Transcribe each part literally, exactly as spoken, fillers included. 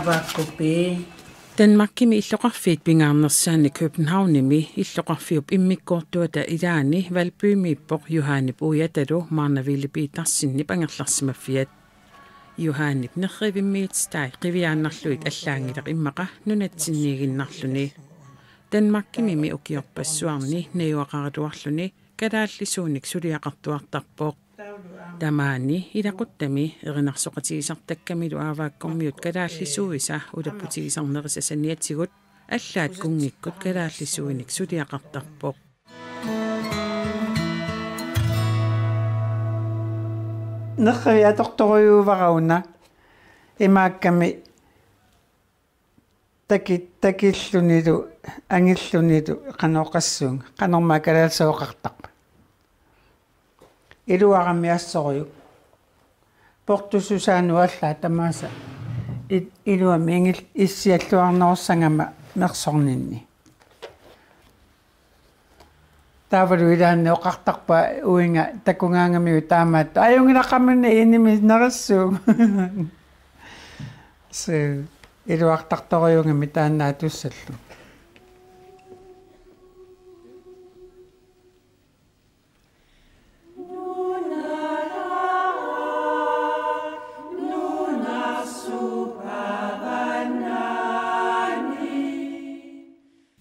Vaakkupi. Danmarkimi illoqarfiit pingaarnersaanni Københavnimi illoqarfiup immikkoortuata ilaani Valbymiippoq Johanip uiatalu Maarna Ville Petersenip angerlarsimaffiat. Johanip nerrivimmiititai qiviaannarlugit allaanngilaq immaqa nunatsinniiginnarluni. Danmarkimimi ukiorpassuarni najugaqaraluarluni kalaallisuunik suliaqartuartarpoq. Tamaani ilaquttami erinarsoqatigisartakkamilu Aavaakkormiut kalaallisuisa ulapputigisarnerisa saniatigut allaat kunngikkut kalaallisuinik suliaqartarpoq. Nerrivik atortorujuuara una imaakkami taki-, takillunilu, angillunilu, qanoq oqassuunga, qanormaa kalaallisut oqartarpa. Iluarami assorujuk. Portususaanu allaat tamaasa i-, iluamik ingil-, issialluarnerussagama mersorninni. Taavalu ilaanni oqartarpaa uiga takugaangamiuk taamaattoq. Ajunngilaq qamani inimi nerissuugut. Suu, iluartartorujuugami taanna atussallugu.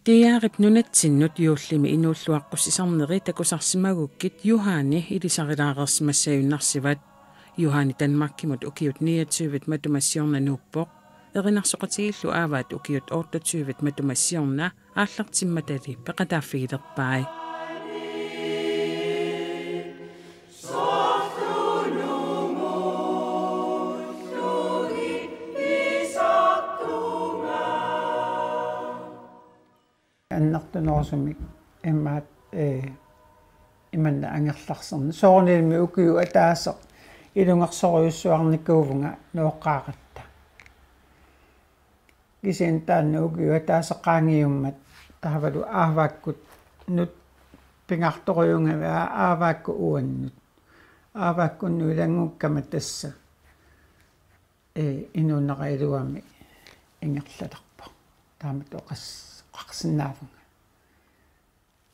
D R-ip nunatsinnut juullimi inuulluaqqussisarneri takusarsimagukkit Johani ilisarilaareersimassaajunnarsivat. Johani Danmarkimut ukiut niogtyvet matuma siorna nuuppoq. Erinarsoqatigiillu aavaat ukiut otteogtyvet matuma siorna aallartimmatali peqataaffigilerpai. Annertunerusumik imaat, ee, imanna angerlarserneq. Soorunalimi ukiup ataaseq ilungersorujussuarnikuuvunga nooqqaaratta. Kisianni taanna ukiup ataaseq qaangiummat taavalu aavaakkut nut pingaartorujuugami aa-, aavaakkut uannut. Aavaakkunnut ilanngukkama tassa. Ee, inuunera iluamik ingerlalerpoq. Taamatut oqas-, oqarsinnaavunga.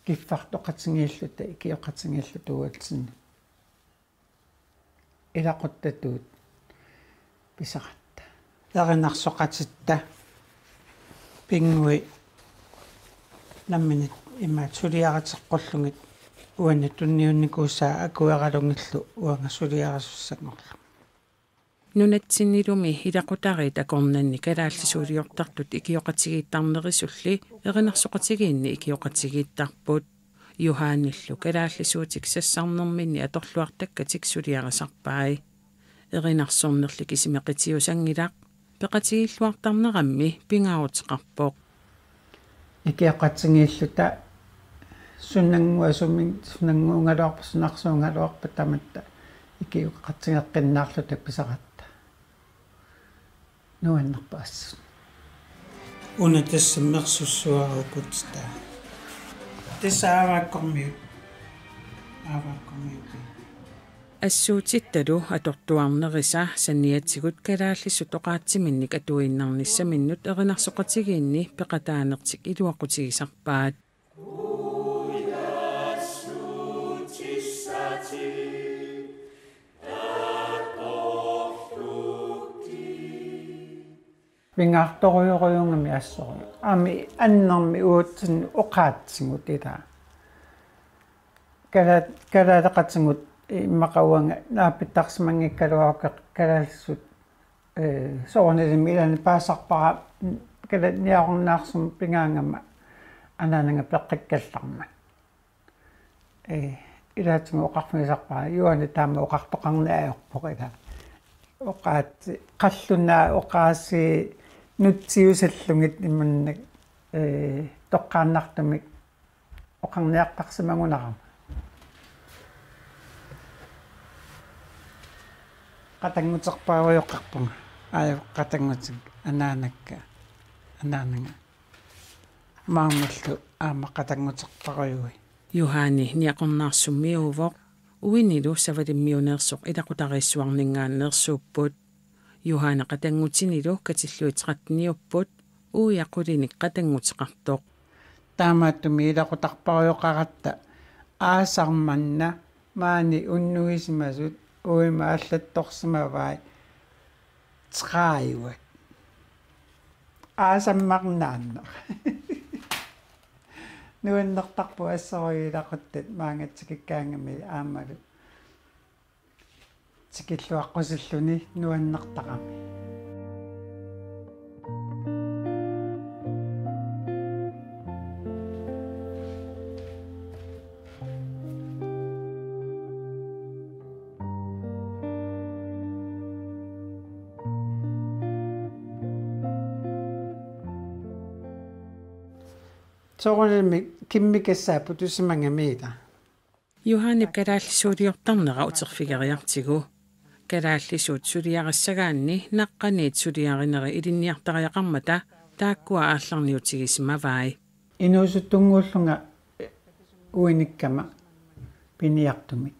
Kiffartoqatigiilluta, ikioqatigiilluta uatsinnut. Ilaquttatut pisaratta. Erinarsoqatitta pinngui nammineq imaat suliariteqqullugit uannut tunniunnikuusaa akueralugillu uanga suliarisussanngorlunga. Nunatsinnilumi ilaqutariit akornanni kalaallisuuliortartut ikioqatigiittarnerisulli erinarsoqatigiinni ikioqatigiittarput. Johanillu kalaallisuutik sassarnerminni atorluartakkatik suliarisarpai. Erinarsornerli kisimeqitiusanngilaq, peqatigiilluartarnerammi pingaaruteqarpoq. Ikioqatigiilluta sunannguasumik, sunannguugaluarpat, sunarsuugaluarpat tamatta ikioqatigeeqqinnaarluta pisaratta. Nuannerpoq assut. Una tassa mersussuarukkut taa. Tassa aavaakkormiut. Aavaakkormiut. Assuutittalu atortuarnerisa saniatigut kalaallisut oqaatsiminnik atuinnarnissaminnut erinarsoqatigiinni peqataanertik iluaqutigisarpaat. Pingaartorujorujuugami assorujuk. Aamma annermik uatsinnut oqaatsigut ilaa. Kala-, kalaaleqatigut immaqa uanga naapittarsimanngikkaluarukku kalaallisut, ee, soorunalimi ilaanni paasisarpara kala-, niaqornaarsumik pigaangama anaanaga peqqikkallarmat. Ee, ilaatigut oqarfigisarpara, Johani taama oqartoqarneq ajorpoq ilaa. Oqaatsit, qallunaat oqaasii nutsiusallugit imannak, ee, toqqaannartumik oqarniartarsimagunarama. Qatannguterpaarujoqarpunga. Aajuku qatanngutik anaanakka. Anaanaga. Maarnallu aamma qatannguterparujuit. Johani niaqornaarsummiuuvoq, uinilu Savalimmiuneersoq ilaqutariissuarninngaanneersuupput. Juhani qatanngutinilu katillugit tretteniupput, uia qulinik qatannguteqartoq. Taamaattumik ilaqutarparujoqaratta aasaq manna maani unnugisimasut uima allattorsimavai tredive. Aasammarnaannaq. Nuannertarpoq assorujuk ilaquttat maanga tikikkaangamik aammalu tikilluaqqusilluni nuannertarami. Soorunami kimmikassaat putusimagamiila. Juhanip kalaallisuuliortarnera uterfigeriartigu. Kalaallisuut suliarissagaanni naqqaniit suliarinerit ilinniartariaqarmata taakkua aallarniutigisimavai. Inuusuttunnguullunga uinikkama piniartumik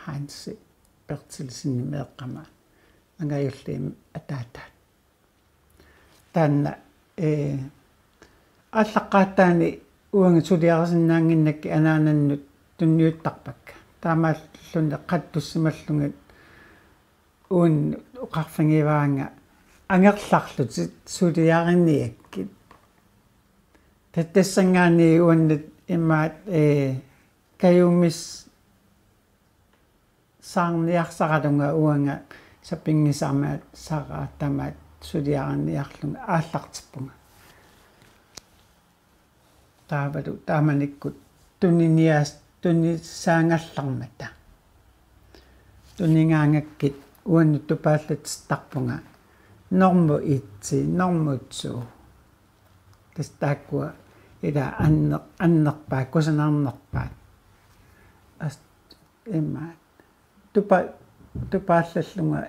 Hansi Berthelsenimik eqqama angajulliit ataataat. Taanna, ee, aallaqqaataani uanga suliarisinnaannginnakkit anaanannut tunniuttarpakka. Taamaalluni qattussimallugit uannut oqarfigivaanga angerlarlutit suliariniakkit. Tassanngaanniit uannut imaat, ee, kajumis- saarniarsaralunga uanga sapinngisama sara tamaat suliariniarlunga aallartippunga. Taavalu taamanikkut tuniniaas- tunissaanngallarmata. Tunigaangakkit uannut tupaallatittarpunga normu et, normu to. Tassa taakkua ila anner- annerpaat, kusanarnerpaat. As- Imaat. Tupa- tupaallallunga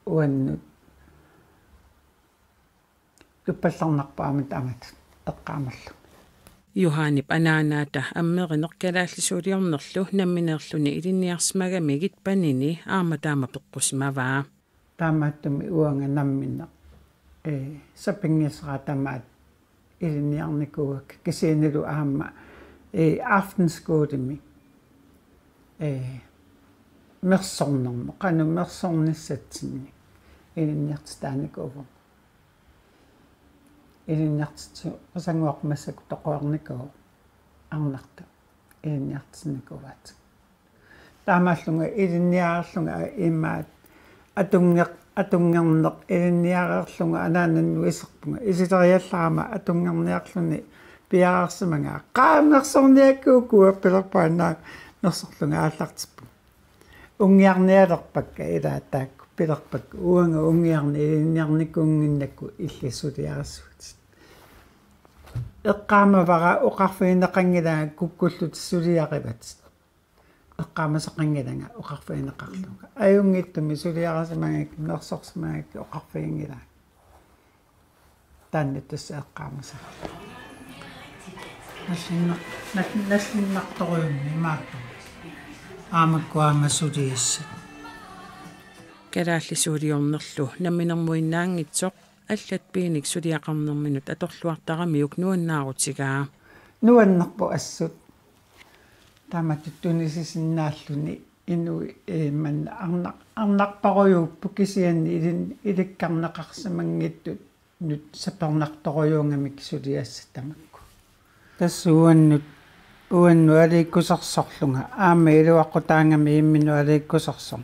uannut. Tupallarnarpoq aamma taamatut eqqaamalluni. Juhanip anaanaata ammerineq kalaallisuuliornerlu nammineerluni ilinniarsimagamigit panini aamma taama peqqusimavaa. Taamaattumik uanga nammineq, ee, sapinngisara tamaat ilinniarnikuuakka kisiannilu aamma, ee, aftenskolemik, ee, mersornermut, qanoq mersornissatsinnik ilinniartitaanikuuvugut. Ilinniartitsisup qasannguaq massakkut toqornikuuvoq arnarta ilinniartinnikuuaat. Taamaallunga ilinniarlunga imaat atunger- atungerneq ilinniareerlunga anaanannut iserpunga. Isileriallarama atungerniarluni piareersimagaa. Qaa mersorniakkuukua pilerpaannaa mersorlunga aallartippunga. Unngiarnialerpakka ilaa taakku pilerpakka uanga unngiarneq ilinniarnikuunnginnakku illit suliarisuutit. Eqqaamavara oqarfigineqanngilanga kukkullutit suliarivatit. Eqqaamasaqanngilanga oqarfigineqarlunga. Ajunngitsumik suliarisimagakkit mersorsimagakkit oqarfiginngilanga. Taanna tassa eqqaamasarlunga. Nallinna- nal- nallinnartorujunnik imaattumik. Aamakku aamma suliassat. Kalaallisuuliornerlu namminermuinnaanngitsoq allat piinik suliaqarnerminut atorluartaramiuk nuannaarutigaa. Nuannerpoq assut. Taamatut tunisisinnaalluni inuit, ee, manna arnar- arnarparujuupput kisianni ilin- ilikkarneqarsimanngitsut nut sapernartorujuugamik suliassat tamakku. Tassa uannut, uannut aliikkusersorlunga aamma iluaqutaagami imminut aliikkusersoq.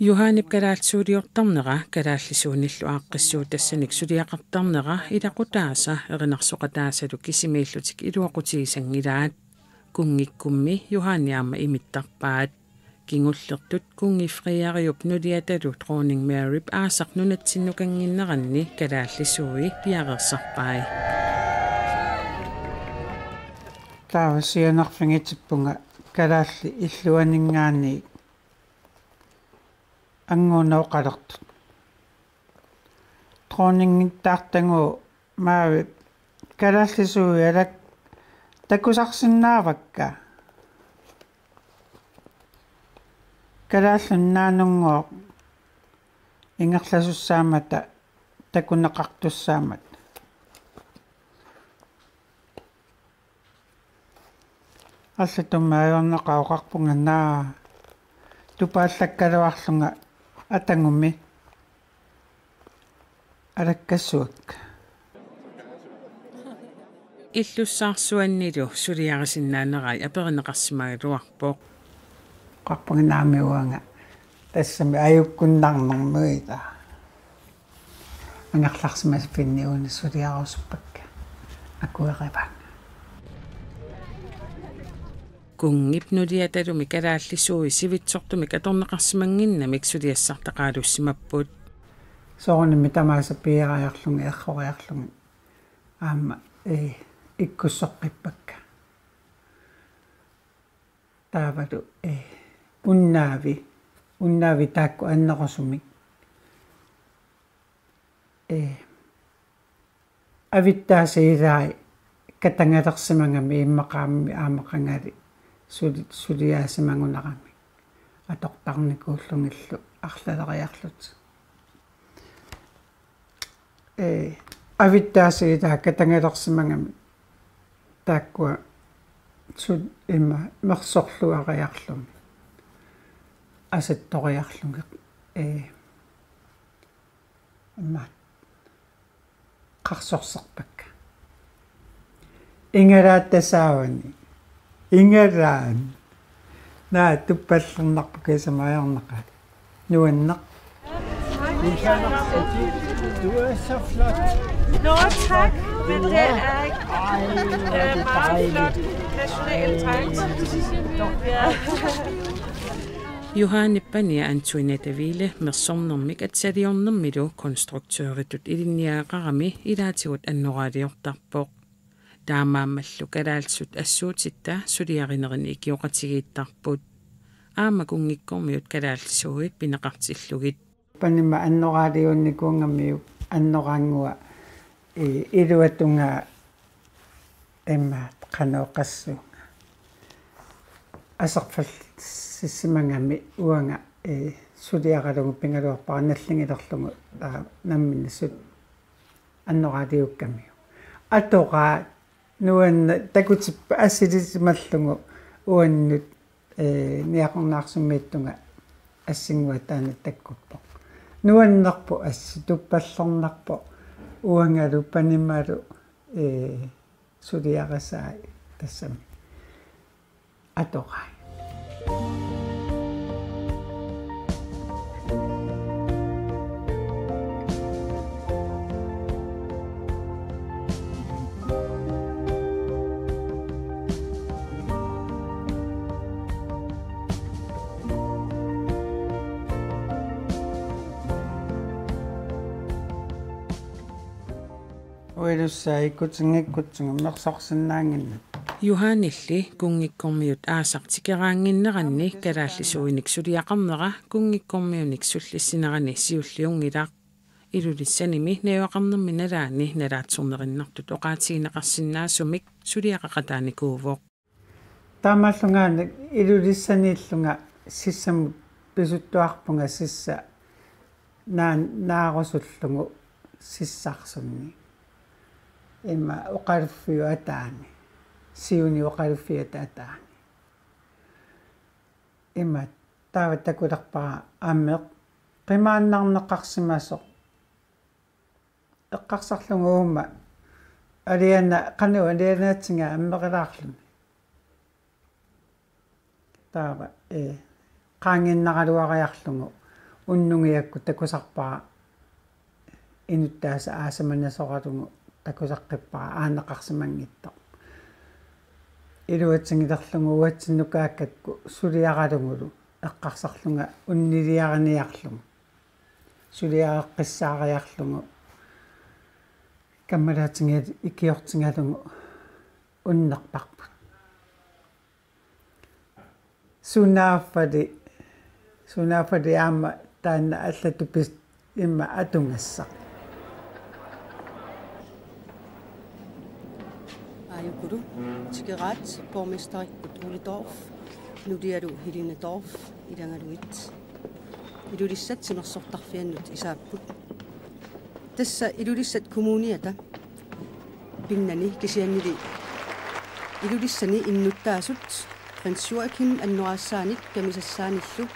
Juhanip kalaallisuuliortarnera kalaallisuunillu aaqqissuup tassanik suliaqartarnera ilaqutaasa erinarsoqataasalu kisimiillutik iluaqutigisanngilaat. Kunngikkummi Juhani aamma imittarpaat. Kingullertut kunngi Frederiup nuliatalu dronning Maryp aasaq nunatsinnukannginneranni kalaallisuui piareersarpai. Taava sianerfigitippunga kalaallit illuaninngaanniit anguuneroqalertut. Dronningittaartagu Maryp kalaallisuui alak takusarsinnaavakka. Kalaallit Nunaanngooq Ingerlasussaammata takuneqartussaammata. Allatut ajornaqaaq oqarpunga naa tupaallakkaluarlunga atagumi alakkasuakka. Illussaarsuannilu suliarisinnaanerai aperineqarsimagaluarpoq. Oqarpunga naamik uanga tassami ajukkunnarnermut ila. Angerlarsimaffimminni uani suliarusuppakka akuerivaa. Kunngip nuliatalumi kalaallisuui sivitsortumik atorneqarsimannginnamik suliassartaqaalussimapput. Soorunami tamaasa piiariarlunga erroriarlunga aamma, ee, ikkussoqqippakka. Taavalu, ee, unnaavi, unnaavi taakku annerusumik. Ee, avittaasiilai katagalersimagami immaqaami aamma qangali suli-, suliaasimagunarami atortarnikuullugillu arlaleriarlutik. Ee, avittaasiilai katagalersimagami taakkua sut imma mersorluariarlugit asattoriarlugit, ee, imma qarsorserpakka. Ingalaattasaavani. Ingalaan. Naa tuppallernarpoq kiisami ajornaqaaq. Nuanneq. Du er så flot. Nå, tak, men det er ikke, ej, hvor er det dejligt. Nationaltegn. Ja. Johanne Pania Antoinette Ville mersornermik atsaliornermilu konstruktøritut ilinniagaqarami ilaatigut annoraaliortarpoq. Taamaammallu kalaallisut assuutitta suliarinerni ikioqatigiittarput. Aamma kunngikkormiut kalaallisuuit pineqartillugit. Panimma annoraaliunnikuugamiuk annoraannguaq, ee, iluatungaa imma qanoq oqassuunga. Aserfallissimagami uanga, ee, suliaralugu pigaluarpara nalligilerlugu, aa, nammineq sut annoraaliukkamiuk. Atoraat nuanneq takutippoq assilisimallugu uannut, ee, Niaqornaarsummiittunga assinnguaq taanna takkuppoq. Nuannerpoq assi tuppallernarpoq uangalu panimalu, ee, suliarisai tassami. Atorai. Uilussaa ikkutinngikkutsigit mersorsinnaannginnakku. Johannelli kunngikkormiut aasaq tikeraannginneranni kalaallisuunik suliaqarnera kunngikkormiunik sullissinerani siulliunngilaq. Ilulissanimi najugaqarnermi nalaani nalaatsornerinnartut oqaatigineqarsinnaasumik suliaqaqataanikuuvoq. Taamaallungaana Ilulissaniillunga sissamut pisuttuarpunga sissap naan-, naarusullugu sissarsunni. Ima oqaluffiup ataani. Siuni oqaluffiata ataani. Ima taava takulerpara ameq qimaannarneqarsimasoq. Eqqarsarlugu uuma aliana-, qanoq alianaatiga ammerilaarluni. Taava, ee, qaangiinnaraluariarlugu unnugiakkut takusarpara inuttaasa aasamanasoralugu takusaqqippara aaneqarsimanngitsoq. Iluatigilerlugu uatsinnut kaakkakku suliaralugulu eqqarsarlunga unniliariniarlugu. Suliareqqissaariarlugu kammalaatiga ikiortigalugu unnerparput. Sunaaffali, sunaaffali aamma taanna allatut pis-, ima atugassaq. Aajukulu tikeraat borgmesterikkut Ole Dorph, nulialu Helene Dorph ilagalugit. Ilulissat timersortarfiannut isaapput. Tassa Ilulissat Kommuniata pinnani kisiannili Ilulissani innuttaasut prins Joachim annoraassaanik kamisassaanillu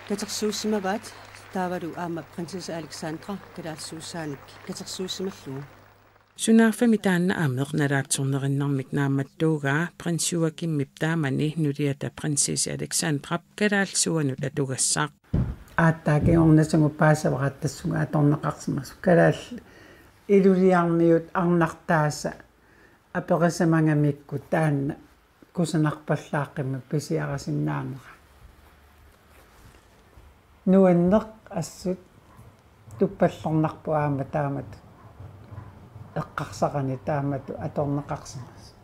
katersuussimavaat, taavalu aamma prinsesse Alexandra kalaallisuussaanik katersuussimallugu. Sunaaffami taanna ameq nalaatsornerinnarmik naammattuugaa prins Joachimip taamani nuliata prinsesse Alexandrap kalaallisuunut atugassaq. Aatsaat kingornatigut paasivara tassunga atorneqarsimasoq. Kalaallit iluliarmiut arnartaasa aperisimagamikku taanna kusanarpallaaqqimmat pisiarisinnaanera. Nuanneq assut tuppallernarpoq aamma taamatut eqqarsarani taamatut atorneqarsimasoq.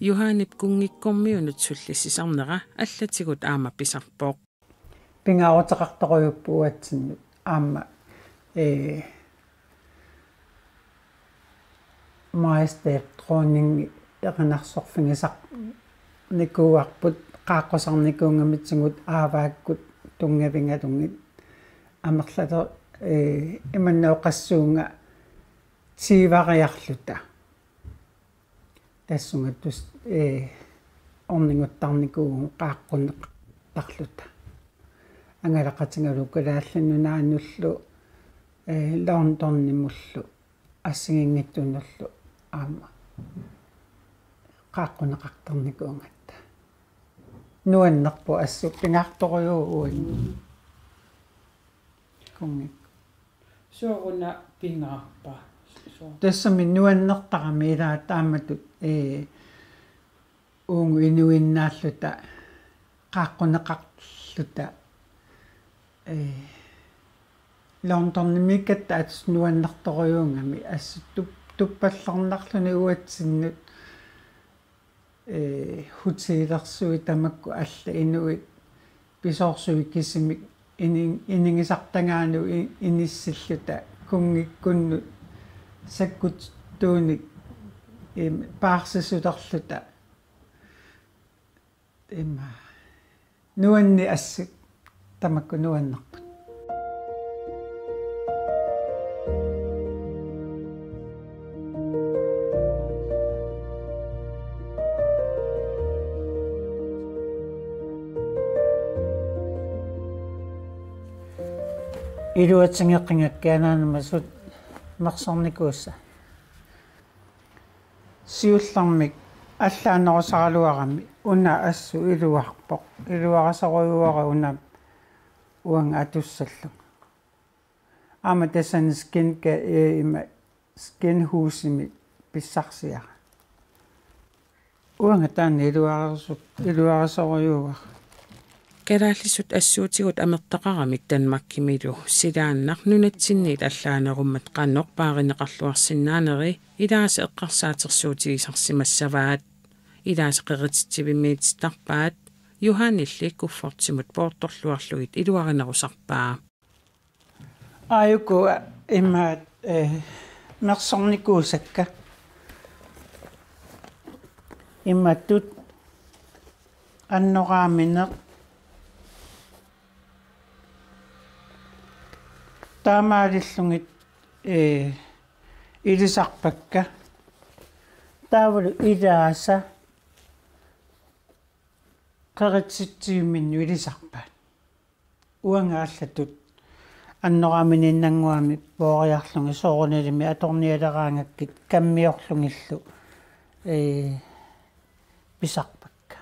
Johanip kunngikkormiunut sullissisarnera allatigut aamma pisarpoq. Pingaaruteqartorujussuupput uatsinnut aamma, ee, Majestæt Dronning erinarsorfigisarnikuuarput qaaqqusarnikuugamitigut aavaakkut tunngavigalugit amerlata, ee, imannak oqassuunga tiivariarluta. Tassunga tus-, ee, orniguttarnikuuvugut qaaqqunneqartarluta. Angalaqatigalugu Kalaallit Nunaannullu, ee, Londonimullu assigiinngitsunullu aamma qaaqqunneqartarnikuugatta. Nuannerpoq assut pingaartorujussuuvoq uannut. Kunngik. Sooruna pingaarpa? Soo-, tassami nuannertarami ilaa taamatut, ee, uunga inuinnaalluta qaaqqunneqarluta, ee, Londonimiikkatta atis nuannertorujussuugami assut tup-, tuppallernarluni uatsinnut, ee, hotelersuit tamakku allat inuit pisoorsuit kisimik ini-, inigisartagaannut i-, inissilluta kunngikkunnut sakkuttuunik, em, paarsisulerluta. Ima. Nuanneq assut tamakku nuannerput. Iluatigeqigakku anaanama sut mersornikuusa. Siullermik allaanerusaraluarami una assut iluarpoq. Iluarisorujussuuara una uanga atussallugu. Aamma tassani skinke-, ee, ima skinhusimi pissarsiara. Uanga taanna iluarisu-, iluarisorujussuuara. Kalaallisut assuutigut amertaqaramik Danmarkimilu silaannaq nunatsinniit allaanerummat qanoq paarineqarluarsinnaaneri ilaasa eqqarsaatersuutigisarsimassavaat. Ilaasa qerititsivimmiitittarpaat, Johanilli kuffertimut poortorluarlugit iluarinerusarpaa. Aajuku imaat, eh, mersornikuusakka. Imatut annoraamineq taamaalillugit, eh, ilisarpakka. Taavalu ilaasa qeritsitsivimminnut ilisarpaat. Uanga allatut annoraaminiinnannguamik pooriarlugit soorunalimi atornialeraangakkit kammiorlugillu, ee, pisarpakka.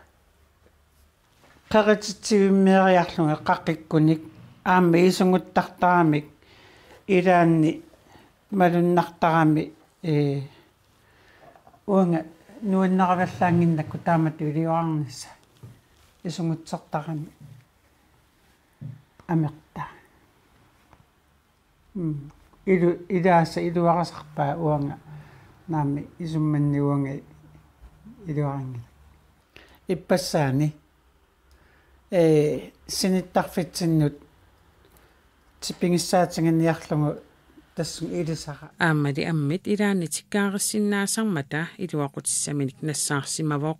Qeritsitsivimmeeriarlugit qaqikkunik aamma isuguttartaramik ilaanni malunnartarami, ee, uanga nuannaravallaannginnakku taamatut iliorarnissaq isugutsertarami amertaa. Mm. Ilu-, ilaasa iluarisarpaa uanga naamik isummanni uanga iluarinngilanga. Ippassaani, ee, sinittarfitsinnut tipigissaatiginniarlugu Tassunga ilisara. Aammali ammit ilaanni tikkaarisinnaasarmata iluaqutissaminik nassaarsimavoq.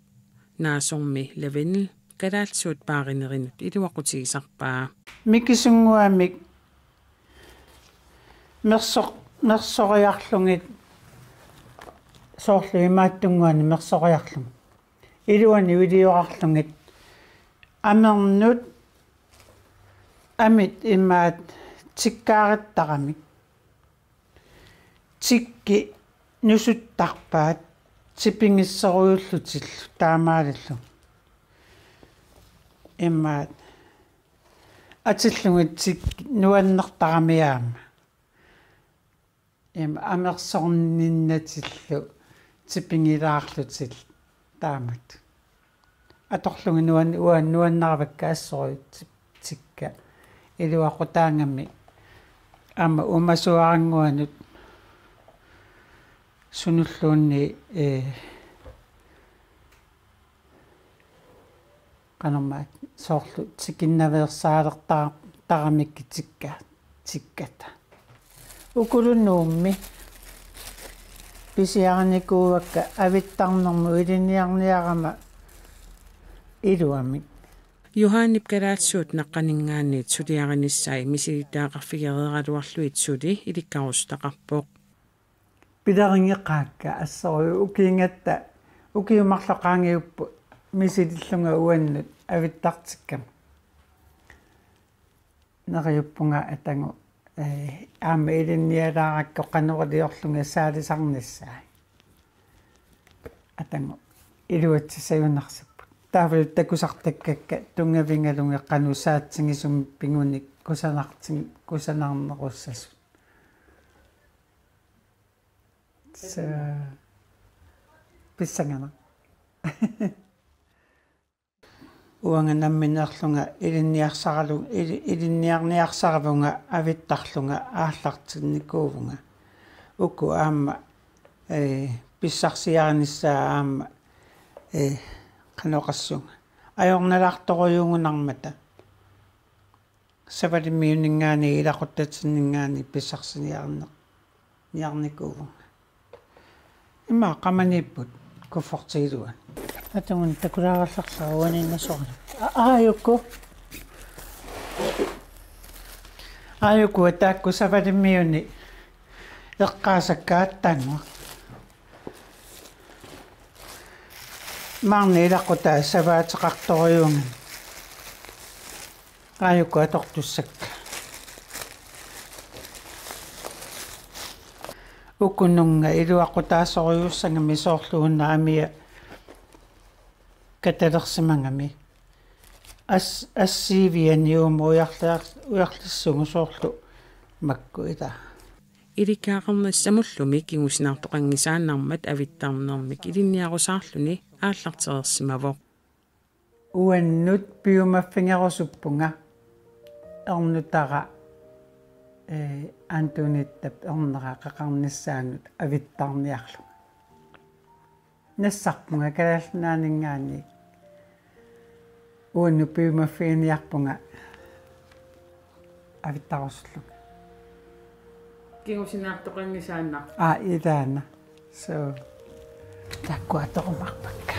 Naasormi Lavendel kalaallisuut paarinerinut iluaqutigisarpaa. Mikisunnguamik mersoq-, mersoriarlugit soorlu imaattunnguani mersoriarlugit. Iluani iliorarlugit amernut amit imaat tikkaarittarami. Tikki nusuttarpaat tipigissorujullutillu taamaalillu. Imaat atillugit tikki nuannertarami aamma. Ima amersorninnatillu tipigilaarlutillu taamatut. Atorlugit nuan-, uanga nuannaravakka assorujussuaq tikka iluaqutaagami aamma umasuarannguanut sunulluunniit, ee, qanormaat soorlu tikinnaveersaalerta-, taramikku tikka-, tikkata. Ukulu Nuummi pisiarinikuuakka avittarnermut ilinniarniarama iluamik. Johannip kalaallisuut naqqaninngaanniit suliarinissai misilittagaqarfigereeraluarlugit suli ilikkarusutaqarpoq. Pilerigeqaakka assorujuk ukiugatta, ukiut marluk qaangiupput misilillunga uannut avittartikkama. Neriuppunga atagu, ee, aamma ilinnialaarakku qanoq iliorlunga saalisarnissaa. Atagu iluatsissagunarsipput. Taavalu takusartakkakka tunngavigalugit qanoq saatsigisumik pigunik kusanarti-, kusanarnerussasut. Sa-, pissanganaq. Uanga nammineerlunga ilinniarsaralu-, ili-, ilinniarniarsaravunga avittarlunga aallartinnikuuvunga. Uku aamma, ee, pissarsiarinissaa aamma, ee, qanoq oqassunga. Ajornalaartorujuugunarmata. Savalimmiuninngaanniit ilaquttatinninngaanniit pissarsiarni-, niarnikuuvunga. Ima qamaniipput kuffertigiluat. Atagu takulaarallarlara uaniinnasoralu. A-, aajuku. Aajuku taakku Savalimmiuni eqqaasakka aatsaannguaq. Maani ilaqutaa savaateqartorujuugami. Aajuku atortussakka. Ukununnga iluaqutaasorujussuugamik soorlu una amia katalersimagami. As-, assiiviani uuma ujarliar-, ujarlissugu soorlu makku ila. Ilikkagaqarnissamullumi kingusinaartoqanngisaannarmat avittarnermik ilinniarusaarluni aallartereersimavoq. Uannut piumaffigerusuppunga ernutara, ee, Antonittap ernera qaqarnissaanut avittarniarlunga. Nassarpunga Kalaallit Nunaanninngaanniit. Uannut piumaffiginiarpunga avittarusullunga. Kingusinaartoqanngisaannaq. Aa, ilaana. So. Taakku atorumaarpakka.